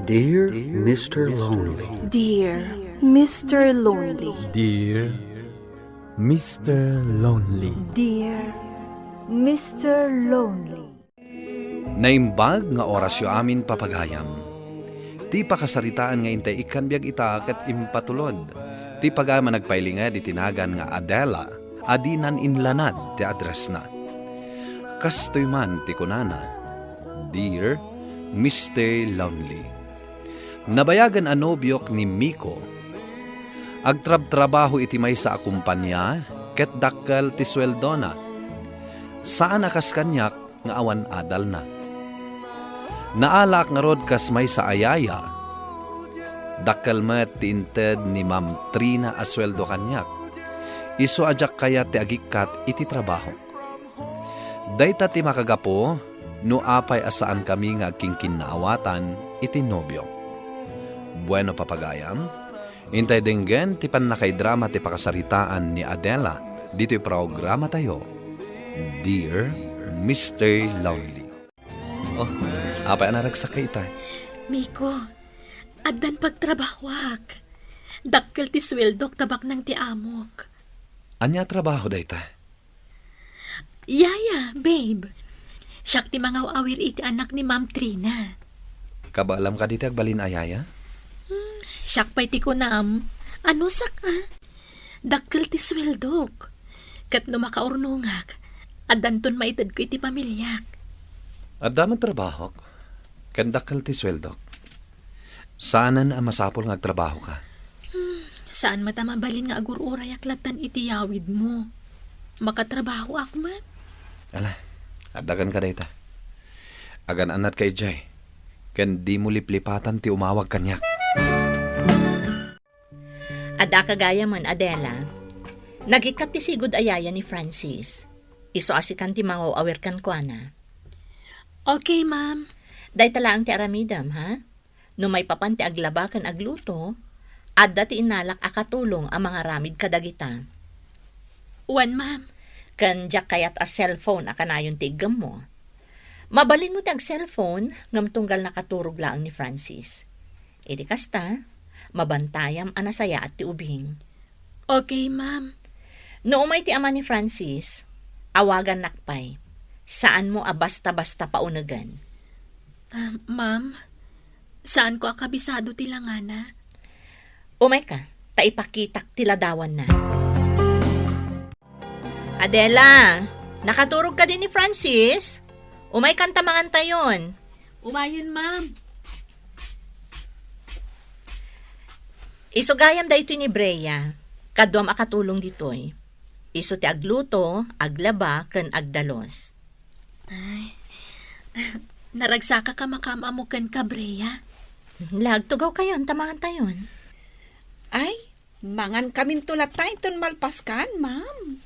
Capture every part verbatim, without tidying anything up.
Dear Mister Lonely. Dear Mister Lonely. Dear Mister Lonely. Dear Mister Lonely. Naimbag nga orasyo amin, papagayam. Ti pakasaritaan nga intay ikkan biag ita ket impatulod. Ti pagayam a nagpailinged iti nagan nga Adela a dinan inlanad ti addressna. Kastoy man ti kunana, "Dear Mister Lonely." Nabayagen a nobiok ni Miko. Agtrabtrabaho iti maysa a kompania ket dakkel ti sueldona. Saan a kas kaniak nga awan adalna. Naalaak ngarud kas maysa a yaya. Dakkel met ti inted ni Ma'am Trina a sueldo kaniak. Isu a diak kayat ti agikkat iti trabahok. Dayta ti makagapu no apay a saankami nga agkinkinnaawatan iti nobiok. Bueno, papagayam, intay denggen ti pannakaidrama ti pakasaritaan ni Adela ditoy programatayo, Dear Mister Lonely. Oh, apay a naragsak ka ita? Miko, addan pagtrabahoak. Dakkel ti sueldok ta baknang ti amok. Ania a trabaho dayta? Yaya, babe. Siak ti mangaw-awir iti anak ni Ma'am Trina. Kabaalam kadi ti agbalin a yaya? Hmm, siak pay ti kunam. Anusak, a? Dakkel ti sueldok. Ket no makaurnongak, addanton maitedko iti pamiliak. Adda met trabahok, ken dakkel ti sueldok. Saanen a masapul nga agtrabahoka. Hmm, saan met a mabalin nga agur-urayak lattan iti yawidmo. Makatrabahoak met. Ala, adda kenka dayta. Agan-annatka idiay, ken dimo liplipatan ti umawag kaniak. Adda kagayamen, Adela. Nagikkat ti sigud a yaya ni Francis. Isu a sikan ti mangaw-awir kenkuana. Okay, ma'am. Dayta laeng ti aramidem, ha? No maipapan ti aglaba ken agluto, adda ti innalak a katulong a mangaramid kadagita. Wen, ma'am. Ken diak kayat a cellphone a kanayon ti iggemmo. Mabalinmo ti ag-cellphone, ngem tunggal nakaturog laeng ni Francis. Iti kasta, mabantayam a nasayaat ti ubing. Okay, ma'am. No umay ti ama ni Francis, awagannak pay. Saanmo a basta-basta paunegen. Ah, ma'am, saanko a kabisado ti langana. Umayka, ta ipakitak ti ladawanna. Adela, nakaturog kadi ni Francis? Umaykan ta mangantayon. Umayen, ma'am. Isu gayam daytoy ni Brea. Kaduam a katulong ditoy. Isu ti agluto, aglaba, ken agdalus. Ay, naragsakak a makaam-ammo kenka, Brea. La, agtugawkayon ta mangantayon. Ay, mangankaminto latta inton malpaskan, ma'am.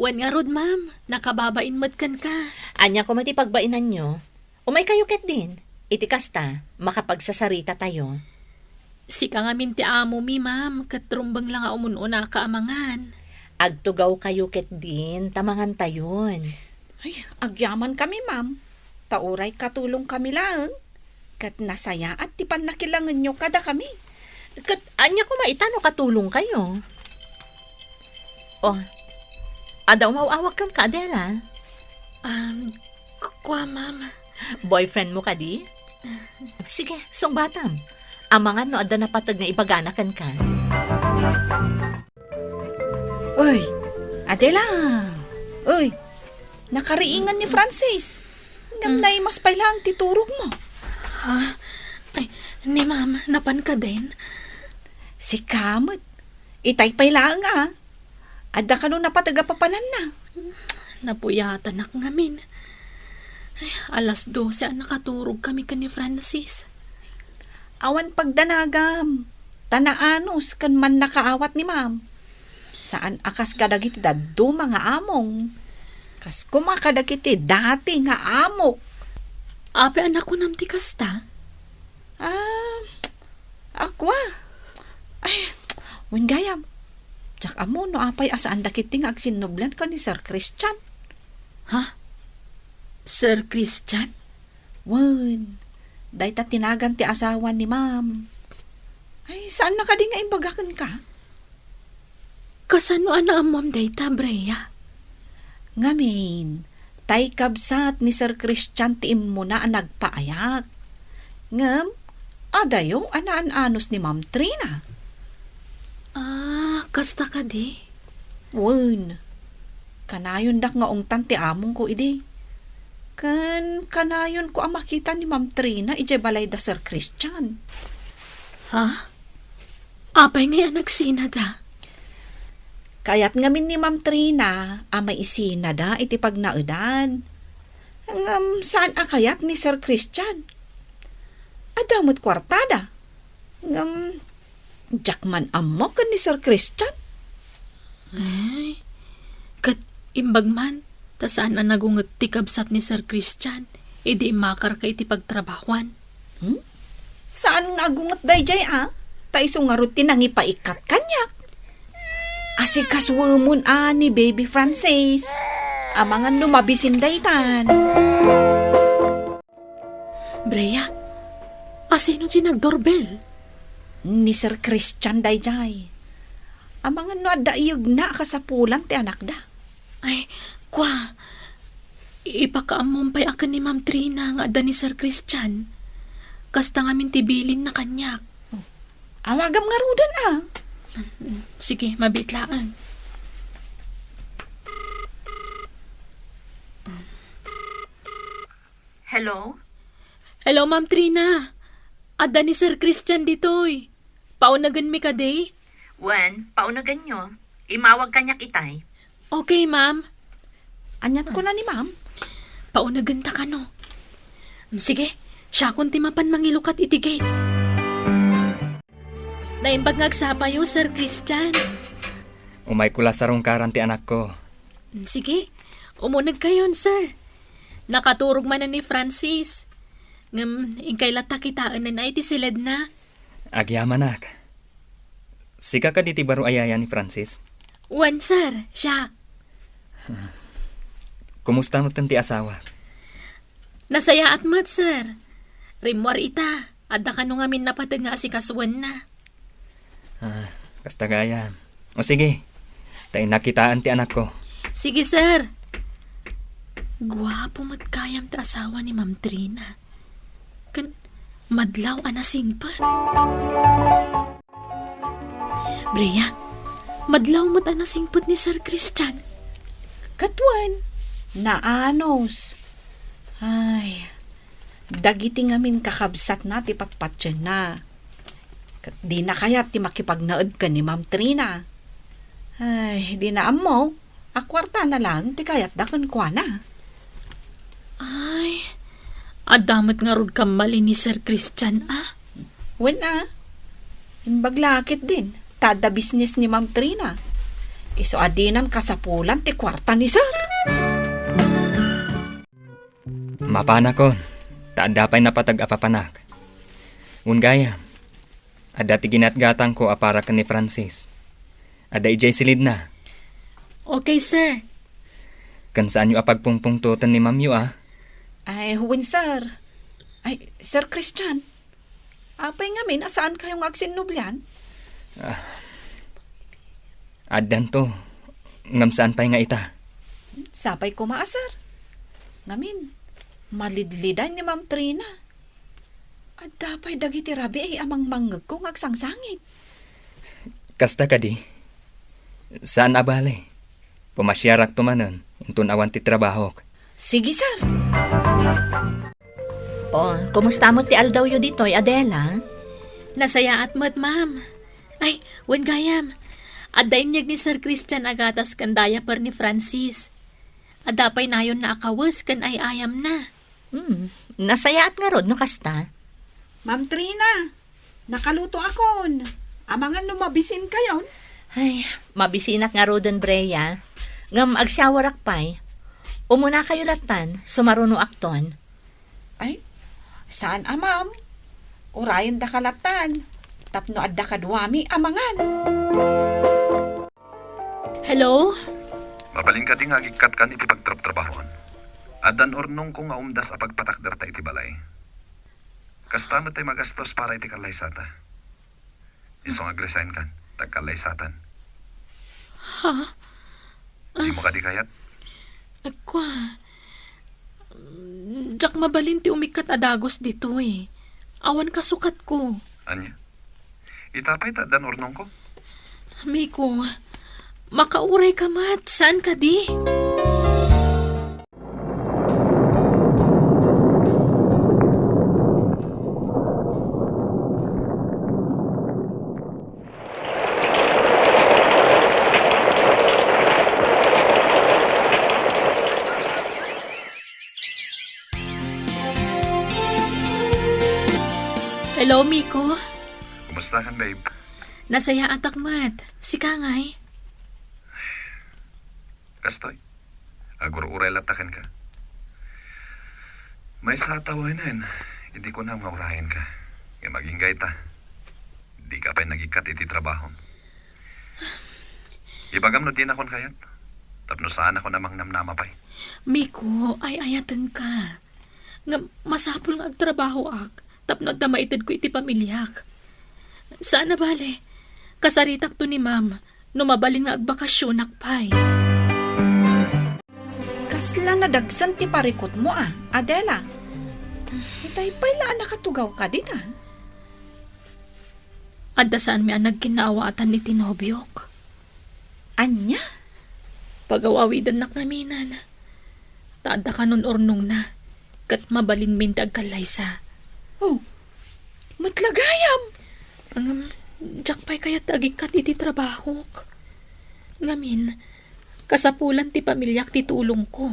Wen ngarud, ma'am, nakababain met kenka. Ania koma ti pagbainanyo? Umaykayo ketdin. Iti kasta, makapagsasaritatayo. Sika ngamin ti amomi, ma'am, ket rumbeng la nga umun-unaka a mangan. Agtugawkayo ketdin ta mangantayon. Ay, agyamankami, ma'am. Ta uray katulongkami laeng, ket nasayaat ti pannakilangenyo kadakami. Ket ania koma ita no katulongkayo? Oh, adda umaw-awag kenka, Adela? Um, k-, kua, ma'am. Boyfriendmo kadi? Sige, sungbatam. Amangan no adda napateg nga ibagana kenka. Uy, Adela! Uy, nakariingan ni Francis. Ngem Mm. naimas pay laeng ti turogmo. Ha? Ay, ni ma'am, napan ka din? Sika met. Itay pay laeng a. Adda kano napateg a papananna? Napuyatanak ngamin. Ay, alas dose a nakaturog kami ken ni Francis. Awan pagdanagam, ta naanus ken mannakaawat ni ma'am. Saan a kas kadagiti dadduma nga among. Kas koma kadagiti dati nga amok. Apay a nakunam ti kasta? Ah, akua. Ay, wen gayam. Diak ammo no apay a saan dagiti nga agsinnublan ken ni Sir Christian. Ha? Sir Christian? Wen, Dayta ti nagan ti asawa ni Ma'am. Ay, saanna kadi nga imbaga kenka? Kasano a naammom dayta, Brea? Ngamin, tay kabsat ni Sir Christian ti immuna a nagpaayak. Ngem, adayo a naan-anos ni Ma'am Trina. Ah, kasta kadi? Wen, kanayondak nga ungtan ti amongko idi. Ken kanayonko a makita ni Ma'am Trina idiay balay da Sir Christian. Ha? Apay ngay a nagsinada? Kayat ngamin ni Ma'am Trina a maisinada iti pagnaedan. Ngem saan a kayat ni Sir Christian. Adda met kuartada. Ngem diak man ammo ken ni Sir Christian. Ay, ket imbag man, ta saan a nagunget ti kabsat ni Sir Christian idi immakarka iti pagtrabahoan. Hmm? Saan nga agunget daydiay a? Ta isu ngarud ti nangipaikkat kaniak. Asikasuemon a ni Baby Francis. Amangan no mabisin daytan. Brea, asino ti nagdoorbell? Ni Sir Christian daydiay. Amangan no adda iyegna a kasapulan ti anakda. Ay, kua, ipakaammom pay a ken ni Ma'am Trina nga adda ni Sir Christian. Kasta ngamin ti bilinna kaniak. Oh, awagam ngaruden a. Mm, sige, mabiit laeng. Hello? Hello, Ma'am Trina. Adda ni Sir Christian ditoy. Paunagenmi kadi? Wen, paunagenyo. Imawag kaniak itay. Okay, ma'am. Aniat kuna ni ma'am? Paunagenta kano. Sige, siakon ti mapan mangilukat iti gate. Naimbag nga agsapayo, Sir Christian. Umayko la sarungkaran ti anakko. Sige, umunegkayon, sir. Nakaturog manen ni Francis. Ngem, inkay latta kitaen ay ti siledna. Agyamanak. Sika kadi ti baro a yaya ni Francis? Wen, sir. Siak. Kumusta met ti asawa? Nasayaat met, sir. Rimmuar ita. Adda kano ngamin napateg nga asikasuenna. Ah, kasta gayam. O sige, ta innak kitaen ti anakko. Sige, sir. Guapo met gayam ti asawa ni Ma'am Trina. Ken madlaw a nasingpet. Brea, madlaw met a nasingpet ni Sir Christian. Ket wen, naanos. Ay, dagiti ngamin kakabsatna ti patpatienna. Ket dina kayat ti makipagnaed ken ni Ma'am Trina. Ay, dina ammo a kuartana laeng ti kayatda kenkuana. Ay, adda met ngarud kammali ni Sir Christian a? Wen a. Imbag la ketdin, ta adda business ni Ma'am Trina. Isu a dinan kasapulan ti kuarta ni Sir. Mapanakon, ta adda pay napateg a papanak. Wen gayam, adda ti ginatgatangko a para ken ni Francis. Adda idiay silidna. Okay, sir. Ken saanyo a pagpungpungtoten ni ma'amyo a? Ay, wen, sir. Ay, Sir Christian, apay ngamin a saankayo nga agsinnublian? Ah, addanto, ngem saan pay nga ita. Sapay koma a, sir. Ngamin, malidliday ni Ma'am Trina. Adda pay dagiti rabii a mangmangngegko nga agsangsangit. Kasta kadi? Saan a bale. Pumasiarakto manen inton awan ti trabahok. Sige, sir. O, kumusta met ti aldawyo ditoy, Adela? Nasayaat met, ma'am. Ay, wen gayam. Adda inyeg ni Sir Christian a gatas ken diaper ni Francis. Adda pay nayonna a kawes ken ay-ayamna. Hmm, nasayaat ngarud no kasta. Ma'am Trina, nakalutoakon. Amangan no mabisinkayon? Ay, mabisinak ngaruden, Brea. Ngem agsiawarak pay. Umunakayo lattan, sumarunoakton. Ay, saan a, ma'am. Urayendaka lattan, tapno adda kaduami a mangan. Hello? Mabalin kadi nga agikkat kan iti pagtrabtrabahoan? Addan urnongko nga umdas a pagpatakderta iti balay. Kasta met ti magastos para iti kallaysata. Isu nga agresign kan, ta agkallaysatan. Ha? Dimo kadi kayat? Kua, diak mabalin ti umikkat a dagus ditoy. Awan kasukatko. Ania? Ita pay ta addan urnongko? Miko, makauray ka met, saan kadi? Hello, Miko. Kumusta kan, babe? Nasayaatak met. Sika ngay? Kastoy, agur-uray latta kenka. Maysa a tawenan iti kunam nga urayenka. Ngem agingga ita, dika pay nagikkat iti trabahom. Ibagam no dinakon kayat, tapno saanakon a mangnamnama pay. Miko, ay-ayatenka. Ngem masapul nga agtrabahoak tapno adda maitedko iti pamiliak. Saan a bale, kasaritakto ni Ma'am no mabalin nga agbakasionak pay. Kasla nadagsen ti parikutmo a, Adela. Itay pay la a nakatugawka dita. Adda saanmi a nagkinnaawatan iti nobiok. Ania? Pagaw-awidennak ngaminen. Ta adda kanon urnongna, ket mabalinmin ti agkallaysa. Oh, met la gayam! Ngem, diak pay kayat ti agikkat iti trabahok. Ngamin, kasapulan ti pamiliak ti tulongko.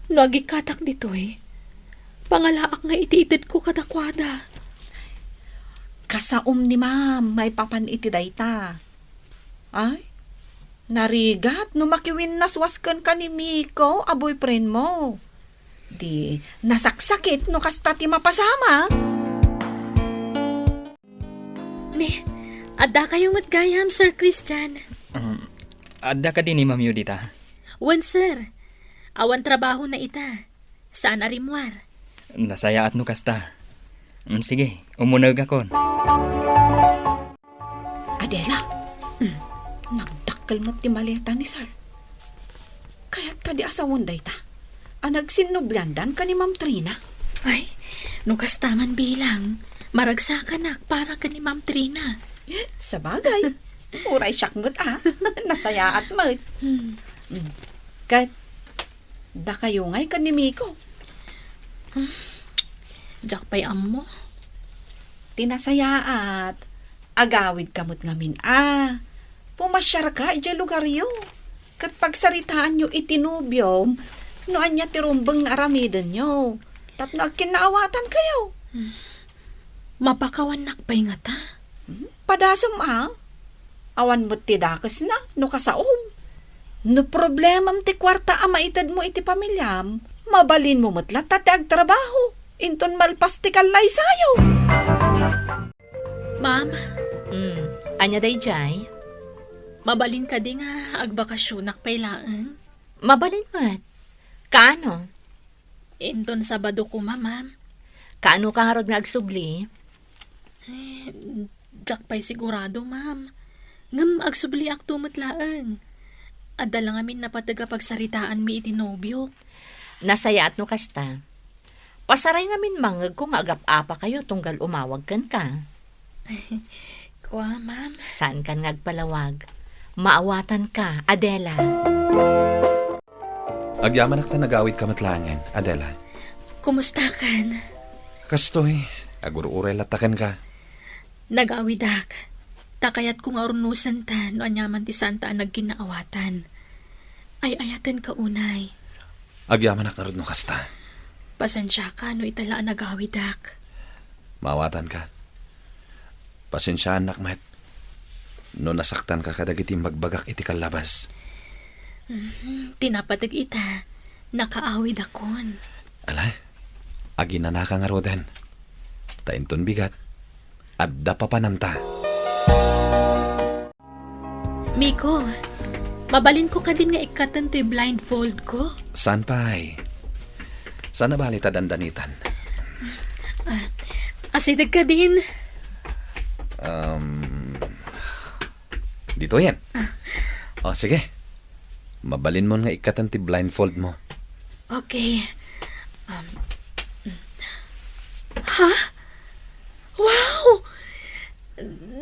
No agikkatak ditoy, pangalaak nga iti itedko kadakuada. Kasaom ni Ma'am maipapan iti dayta. Ay, narigat no makiwinnaswas kenka ni Miko a boyfriendmo. Di nasaksakit no kasta ti mapasama. Ni, addakayo met gayam, Sir Christian. Um, adda kadi ni Ma'am Yudita? Wen, sir. Awan trabahona ita. Saan a rimmuar. Nasayaat no kasta. Mm, sige, umunegakon. Adela, mm, nagdakkel met ti maleta ni Sir. Kayat kadi a sawen dayta a nagsinnubliandan ken ni Ma'am Trina? Ay, no kasta man bilang, maragsakanak para ken ni Ma'am Trina. Sabagay, uray siak met a. Nasayaat met. Hmm. Mm. Ket dakayo ngay ken ni Miko? Hmm. Diak pay ammo. Ti nasayaat, agawidka met ngamin a. Pumasiarka idiay lugaryo. Ket pagsaritaanyo iti nobiom no ania ti rumbeng nga aramidenyo tapno agkinnaawatankayo. Hmm. Mapakawannak pay ngata? Hmm? Padasem a. Awan met ti dakesna no kasaom. No problemam ti kuarta a maitedmo iti pamiliam, mabalinmo met latta ti agtrabaho inton malpas ti kallaysayo. Ma'am. Hmm, ania daydiay? Mabalin kadi nga agbakasionak pay laeng? Mabalin met. Kaano? Inton Sabado koma, ma'am. Kaano ka ngarud nga agsubli? Eh, diak pay sigurado, ma'am. Ngem agsubliakto met laeng. Adda la ngamin napateg a pagsaritaanmi iti nobiok. Nasayaat no kasta. Pasaray ngamin mangngegko nga agap-apakayo tunggal umawag kenka. Kua, ma'am. Saankan nga agpalawag. Maawatanka, Adela. Agyamanak ta nagawidka met laengen, Adela. Kumustakan? Kastoy, agur-uray latta kenka. Nagawidak. Ta kayatko nga urnosenta no aniaman ti saanta a nagkinnaawatan. Ay-ayatenka unay. Agyamanak ngarud no kasta. Pasensiaka no ita la a nagawidak. Maawatanka. Pasensiaannak met no nasaktanka kadagiti imbagbagak iti kallabas. Mhm, ti napateg ita, nakaawidakon. Ala, aginanaka ngaruden. Ta inton bigat, adda papananta. Miko, mabalinko kadin nga ikkaten toy blindfoldko? Saan pay? Saan a bale ta dandanitan? Ah, Asideg kadin. Um, ditoyen. O, sige. Mabalinmon nga ikkaten ti blindfold mo. Okay. Um, ha? Wow!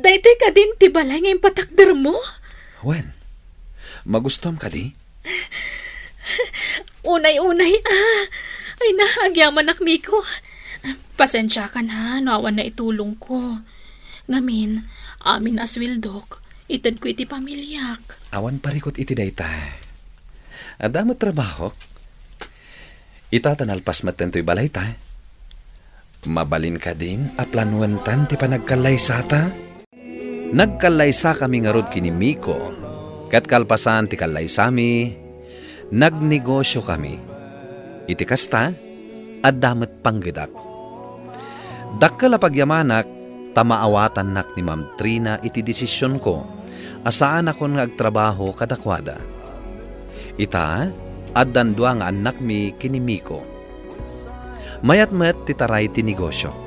Daytoy kadin ti balay nga impatakdermo? Wen, magustuam kadi? Unay-unay, ah. Ay na, agyamanak, Miko. Pasensiakan ha, no awan naitulongko. Ngamin, amin a sueldok, itedko iti pamiliak. Awan parikut iti dayta. Adda met trabahok. Ita ta nalpas metten toy balayta. Mabalin kadin a planuentan ti panagkallaysata? Nagkallaysakami ngarud ken ni Miko, ket kalpasan ti kallaysami, nagnegosiokami. Iti kasta, adda met panggedak. Dakkel a pagyamanak ta maawatannak ni Ma'am Trina iti desisionko a saanakon nga agtrabaho kadakuada. Ita, addan dua nga annakmi ken ni Miko. Mayat met ti taray ti negosiok.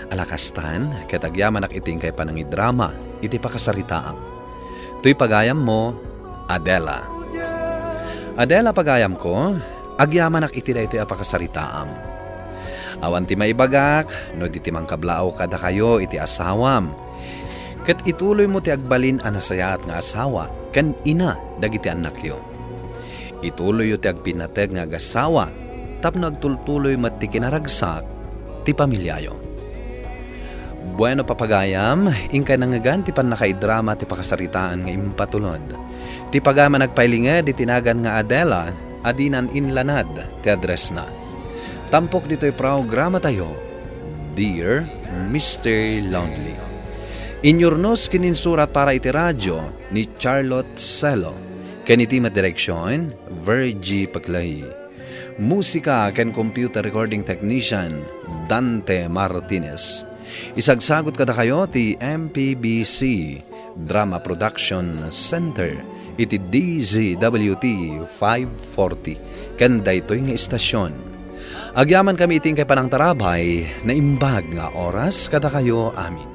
Ala kastan, ket agyamanak iti inkay panangidrama iti pakasaritaam. Toy pagayammo, Adela. Adela, pagayamko, agyamanak iti daytoy a pakasaritaam. Awan ti maibagak no di ti mangkablaaw kadakayo iti asawam. Ket ituloymo ti agbalin a nasayaat nga asawa ken ina dagiti annakyo. Ituloyyo ti agpinateg nga agasawa tapno agtultuloy met ti kinaragsak ti pamiliayo. Bueno, papagayam, inkay nangngegan ti pannakaidrama ti pakasaritaan nga impatulod. Ti pagayam a nagpailinged iti nagan nga Adela a dinan inlanad ti addressna. Tampok ditoy programatayo, Dear Mister Lonely. Inyurnos ken insurat para iti radio ni Charlotte Celo, ken iti met direksion, Virgie Paclay. Musika ken computer recording technician, Dante Martinez. Isagsagut kadakayo ti M P B C Drama Production Center iti D Z W T five forty ken daytoy nga istasion. Agyamankami iti inkay panangtarabay, naimbag nga oras kadakayo amin.